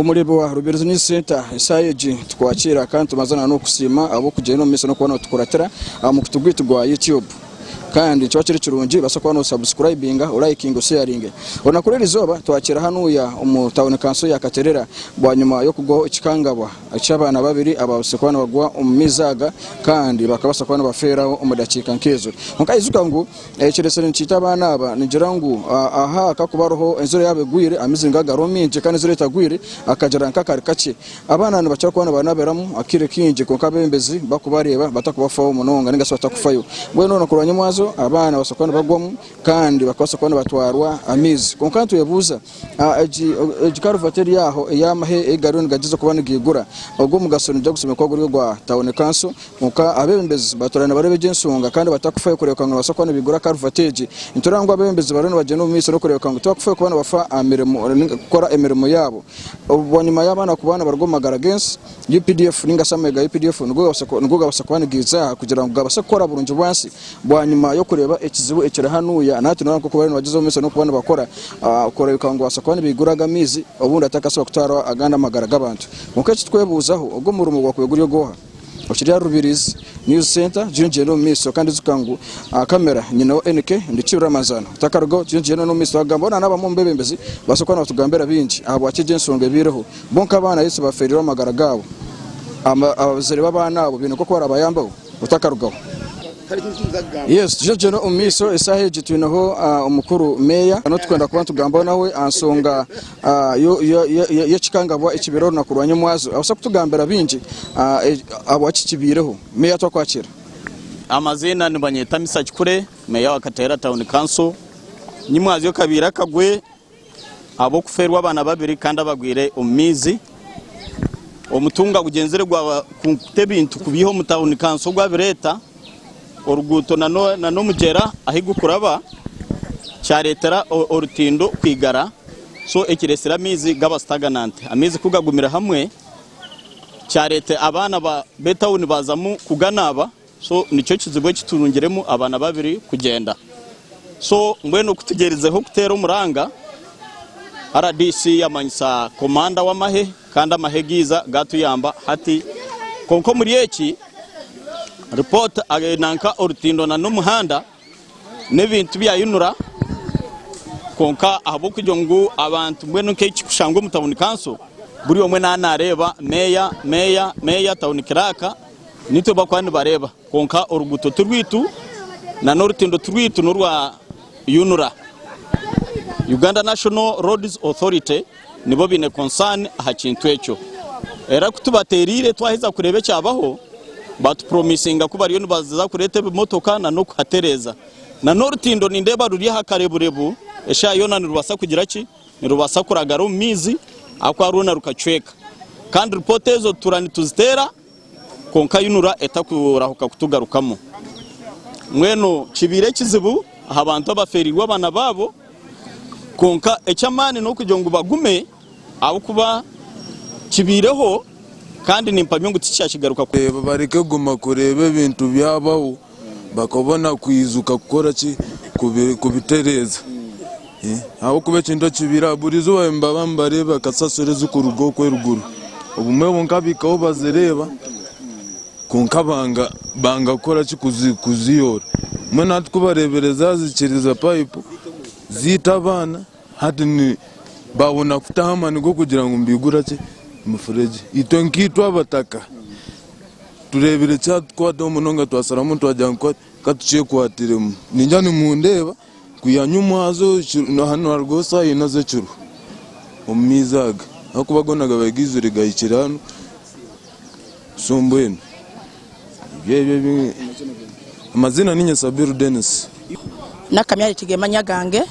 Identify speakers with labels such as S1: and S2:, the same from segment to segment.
S1: Omureebi wa Rubirizi News Centre eshaaha egi tukwakiira kandi tubanza na n'okukusiima ahabw'okugyenda omu maisho n'okuba notukuratira aha mukutu gwaitu gwa YouTube. Kandi nikiba kiri kirungi obaase kuba nosabusikurayibinga, orayikinge, osheyaringe. Orunaku rw'erizooba twakiira hanuya omu tawuni kanso ya Katerera bwanyima y'okugwaho ekikangabwa eky'abaana babiri ababaasize kuba nibagwa omu maizi aga kandi bakabaasa kuba nibafeeraho omu dakiika nk'ezo. Kwonka ijuka ngu Ekiresire nikiita abaana aba nigira ngu aha kakuba hariho enjura yaaba egwire amaizi nigaba gariho maingi kandi enjura etagwire akagyera nk'akari kakye. Abaana nibakira kuba nibanabiramu akaire kaingi kwonka abeebembezi bakubareeba batakubafaho munonga ninga shi batakufayo. Mbwenu orunaku rwa nyomwazo abaana nibabaasa kuba nibagwamu kandi bakabaasa kuba nibatwarwa amaizi. Kwonka nitwebuuza egi karuvati eri aho ey'amahe ei gariyo nigagyeza kuba nigaigura ogu omugaso nigugya gushemereire kuba guri ogwa tawuni kanso Kwonka abeebembezi baatuura nibareeba egyo enshonga kandi batakufayo kureebeka ngu nibabaasa kuba nibaigura karuvati egi. Nitureeba ngu abeebembezi bariyo nibagyenda omu maisho n'okureebeka ngu tibakufayo kuba nibafa aha mirimo ninga kukora emirimo yaabo. Bwanyima y'abaana kuba nibaruga omu magara g'ensi, UPDF ninga shi amahe ga UPDF nigo gabaasa nigo gabaasa kuba nigaija aha kugira ngu gabaase kukora burungi bwansi bwanyima y'okureeba ekizibu ekiri hanuya. Nahati noreeba nk'oku bariyo nibagyezaho omu maisho n'okuba nibakora kureebeka ngu babaasa kuba nibaigura aga amaizi obundi atakasobola kutwara agandi amagara g'abantu. Kwonka eki tukwebuuzaho, ogu omurimo gwakubaire guri ogw'oha? Okiri aha Rubirizi News Centre turiyo nitugyenda omu maisho kandi ijuka ngu aha kamera nyineho NK ndi Ramazan. Tutakarugaho turiyo nitugyenda n'omu maisho twagamba na n'abamwe omu beebembezi babaase kuba nibatugambira bingi ahabwaki egyo enshonga ebaireho. Bo nk'abaana Yesu bafeereirwe amagara gaabo. Abazaire b'abaana abo baine nk'oku barabayambeho otakarugaho. Yes, turiyo nitugyenda omu maisho eshaaha egi twineho omukuru meeya n'otukwenda kuba nitugambaho nawe aha nshonga y'ekikangabwa ekibaire orunaku rwa nyomwazo. Abaasa kutugambira bingi ahabwaki kibaireho. Meeya twakwakira.
S2: Amaziina nibanyeta Misa Kikure, Meeya wa Kateera Town Council. Nyimwazyo kabaire akagwe ahabw'okufeerwa abaana babiri kandi abagwire omu maizi. Omutunga gugyenzire gwakuta ebintu kubiiha omu Town Council gwabireeta. Oruguuto n'omugyera ahu gukuraba kyareetera orutindo kwigara so ekireetsire amaizi gaba stagnant. Amaizi ku gagumire hamwe kyareeta abaana b'etawuni baazamu kuganaaba so nikyo kizibu eki turungiremu abaana babiri kugyenda. So mbwenu ku tugyerizeho kuteera omuranga, rdc yamanyisa komanda w'amahe kandi amahe gaiza gaatuyamba hati kwonka omuri eki, Report nanka orutindo na n'omuhanda n'ebintu bya UNRA kwonka ahabw'okugira ngu abantu mbwenu nk'ekikushangwa omu tawuni kanso buri omwe naaba nareeba meeya, meeya, meeya, tawuni kiraaka nitwe bakuba nibareeba kwonka oruguuto ti rwitu na n'orutindo ti rwitu n'orwa UNRA, Uganda National Roads Authority. Nibo baine concern aha kintu ekyo. Era ku tubateereire twaheza kureeba ekyabaho, batupromisinga ku bariyo nibaza kureeta ebimotoka na n'okuhatereeza. Na n'orutindo nindeeba ruri aha kareburebu, eshaaha yoona nirubaasa kugira ki? Nirubaasa kuragara omu maizi ahabw'okuba rwona rukacweka. Kandi ripoota ezo tutuura nituziteera kwonka UNRA etakurahuka kutugarukamu. Mbwenu kibaire ekizibu aha bantu abafeereirwe abaana baabo. Kwonka eky'amaani n'okugira ngu bagume ahabw'okuba kibaireho kandi nimpamya ngu tikikyakigaruka.
S3: Bareke kuguma kureeba ebintu byabaho bakabona kwijuka kukora ki kubitereeza ahabw'okuba ekintu ekibaire aha buri izooba nibaba nibareeba kasasiro ezirikuruga okwo eruguru obumwe kwonka bahikaho bazireeba. Kwonka banga banga kukora ki kuziyoora. Mbwenu hati ku bareebire zaazikiriza payipu ziita abaana, hati ni baabona kutaho amaani g'okugira ngu nibaigura ki emifuregye. Itwe nkaitwe abataka tureebire kyatukwataho munonga twasharamu twagira ngu ka tukyekwatiremu. Ningira nimundeeba kwiha nyomwazo hanu hariho shaaha ina z'ekiro omu maizi aga ahabw'okuba goona gabaire gaizire gahikire hanu. So mbwenu nibyo ebyo amaziina ninye Sabiru Denis.
S4: Nakamya ati gemanya gange.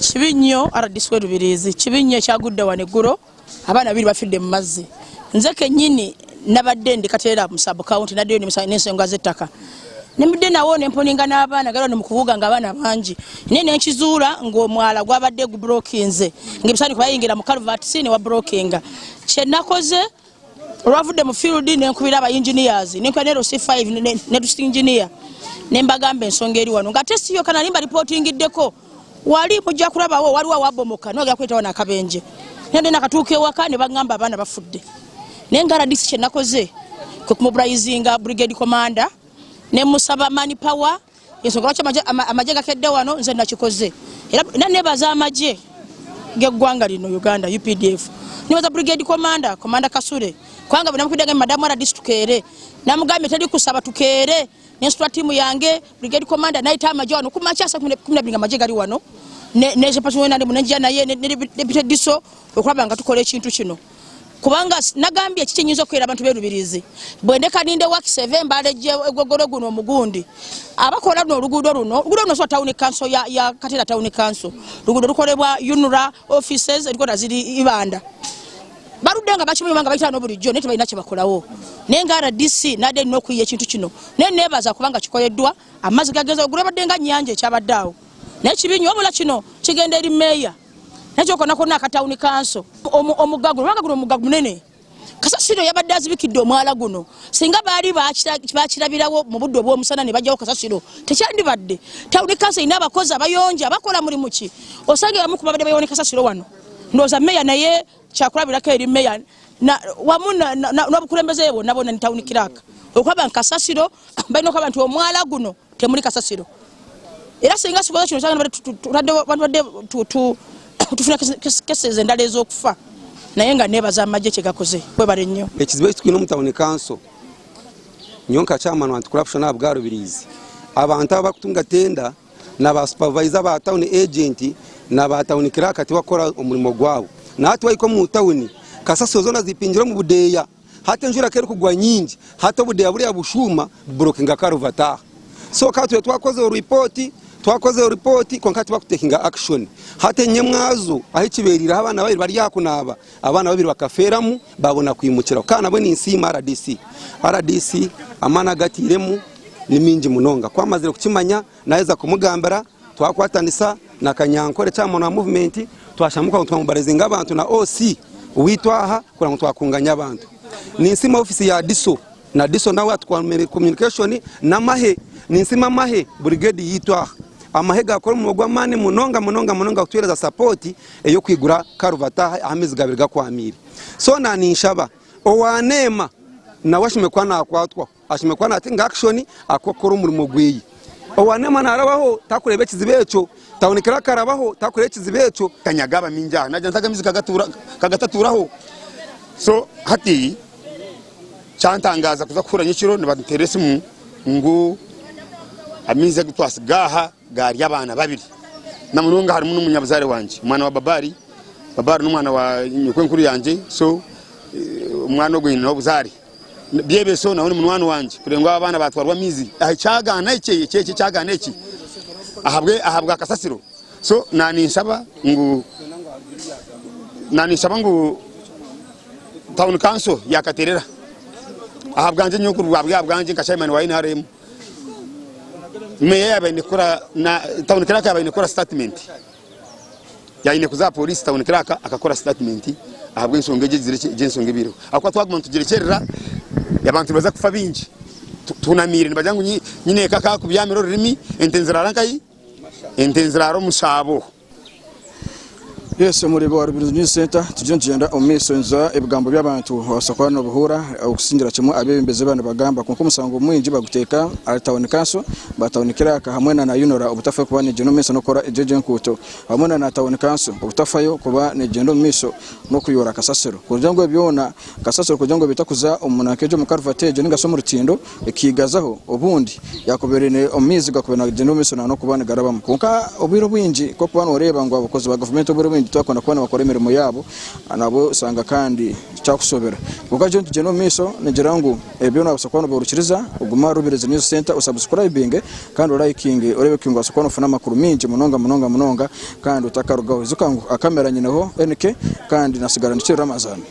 S4: Kibi nnyo rdc we Rubirizi kibi nnyo ekyagudde wano eggulo abaana babiri bafidde mu mazzi. Nze kenyini nabadde ndi Katerera mu sub county naddeyo n'ensonga z'ettaka nembidde nawo nemponinga n'abaana galiwo mukuwuga nga abaana bangi naye nenkizuula ng'omwala gwabadde gubulokinze ng'ebisaaniko bayingira mu culverts newabulokinga kyenakoze Olwavudde mu field ne nkubira aba engineers ne nkubira ne LC5 ne district engineer ne mbagamba ensonga eri wano ng'ate si yokka nali mbaripootingiddeko wali mujja kulabawo waliwo awabomoka nogera kuleetawo n'akabenje. Nende nakatuuka ewaka ne bangamba abaana bafudde. Naye nga RDC kye nakoze kwe kumobilizinga brigade commander ne musaba man power ensonga lwaki amagye gakedde wano nze nakikoze era nebaza amagye geggwanga lino Uganda UPDF nebaza brigade commander commander Kasule kubanga bwe namukubidde madamu RDC tukeere namugambye teri kusaba tukeere nensitula tiimu yange brigade commander nayita amagye wano kumakya saa 12 nga amagye gali wano nenjja naye ne deputy diso okulaba nga tukola ekintu kino kubanga nagambye kiki nyinza okukeera abantu b'erubirizi bwendeka ninde wakisi eva embaala egwogolo guno omugundi abakola luno oluguudo luno oluguudo luno swa town council ya, ya Katera town council luguudo lukolebwa UNRA offices erikola ziri Ibanda baludde nga bakimanyi nga bayita no bulijjo naye tebalina kye bakolawo naye nga RDC nadde nina okuyiya ekintu kino naye neebaza kubanga kikoleddwa amazzi gageza ogula badde nga nnyanja ekyabadde awo naye kibi nnyo wabula kino kigenda eri meeya naye kyokona konna akatawuni kanso omugga guno kubanga guno omugga munene kasasiro yabadde azibikidde omwala guno singa baali bakirabirawo mu budde obw'omusana ne bajjawo kasasiro tekyandibadde tawuni kanso erina abakozi abayonja bakola mulimu ki osanga abamu ku babadde bayoone kasasiro wano ndowooza meeya naye kyakulabirako eri meeya wamu n'obukulembeze bwonna bwonna ne tawuni kiraaka okulaba nti kasasiro balina okulaba nti omwala guno temuli kasasiro era singa sikoze kino bandibadde tufuna cases endala ez'okufa naye nga nebaza amagye kyegakoze webale nnyo
S5: ekizibu ekitwine omu tawuni kanso nyowe nka chairman wa anti-corruption aha bwa Rubirizi abantu abakutunga tenda na ba supervisor ba town agent na ba town clerk tibakukora omurimo gwabo na hati wahika omu tawuni kasasiro zoona zipingire omu budeeya Hati enjura ku erikugwa nyingi, hati obudeeya buriya bushuuma buburokinga karuvati aha. So ka tube twakozire ripoti, twakozire ripoti kwonka tibakutekinga action. Hati enyemwazo ahu kibereireho abaana babiri bari aha kunaaba, abaana babiri bakafeeramu babona kwimukiraho. Kandi nabwo ninsiima rdc. Rdc amaani agu atairemu ni maingi munonga. Ku amazire kukimanya naheza kumugambira twakwatanisa na Kanyankore chairman wa movement twashamu kugira ngu twamobarazinga abantu na OC waitu aha kugira ngu twakunganya abantu. Ninsiima office ya DISO na DISO nawe atukwamire communication n'amahe. Ninsiima amahe brigade yaitu aha. Amahe gakora omurimo gw'amaani munonga munonga munonga kutuhereza support ey'okwigura karuvati aha ahu amaizi gabire gakwamiire. So na ninshaba owa NEMA nawe ashemeriire kuba nakwatwaho. Ashemereire kuba natenga action akakora omurimo gweye. Owa NEMA narabaho takureba ekizibu ekyo, town clerk arabaho takureba ekizibu ekyo.
S6: Kanyaga aba mingi aha nagira nti aga amaizi kagataturaho so hati kyantangaza kuza kuhurira nyekiro nibanteera esimu ngu amaizi agu twasiga aha gari abaana babiri namunonga harimu n'omunyabuzaare wangye omwana wa Babari, Babari n'omwana wa nyokwenkuru yangye so omwana ogwo nyineho obuzaare. Byebeso nawe ni munywani wangye kureba ngu abaana batwarwa amaizi aha ekyagaana eki eki eki ekyagaana eki ahabwe ahabwa kasasiro so naninshaba ngu naninshaba ngu town council ya Katerera ahabwangye nyowe ahabwangye nka chairman wa NRM meya yaba aine kukora na town clerk yaba aine kukora statement. Yaine kuza aha police town clerk akakora statement ahabw'enshonga egyo egizire ki, egyo enshonga ebaireho. Ahabw'okuba twaguma nitugirekyerera abantu nibaza kufa baingi. Tuhunamiire nibagira ngu nyineeka akakubyamira orurimi, ente niziraara nkahi? Ente niziraara omu shaabo.
S1: Yes, omureebe wa Rubirizi News Center turiyo nitugyenda omu maisho nituza ebigambo by'abantu wabaasa kuba nobihuura okusingira kimwe abebembezi ba nibagamba kwonka omusango mwingi baguteeka ahari town council ba town clerk hamwe na na UNRA obutafayo kuba negyenda omu maisho n'okukora egyo egyo enkuuto hamwe na na town council obutafayo kuba negyenda omu maisho n'okuyoora kasasiro kugira ngu byona kasasiro kugira ngu bitakuza omu nanka egyo omu karuvati egyo ninga shi omu rutindo ekiigazaho obundi yakubaire omu maizi gakubaire nigagyenda omu maisho n'okuba nigarabamu kwonka obwire obwingi ku orikuba nooreeba ngu abakozi ba gavumenti obwire obwingi tibarikwenda kuba nibakora emirimo yaabo nabwo oshanga kandi kyakushobera kwonka gye nitugyenda omu maisho nigira ngu ebyo noobaasa kuba nobihuurikiriza ogume aha Rubirizi News Centre osabusikurayibinge kandi orayikinge oreebe ngu wabaasa kuba noofuna amakuru maingi munonga munonga munonga kandi otakarugaho. Ijuka ngu akamera nyineho NK kandi nasigara ndikirira amazaani.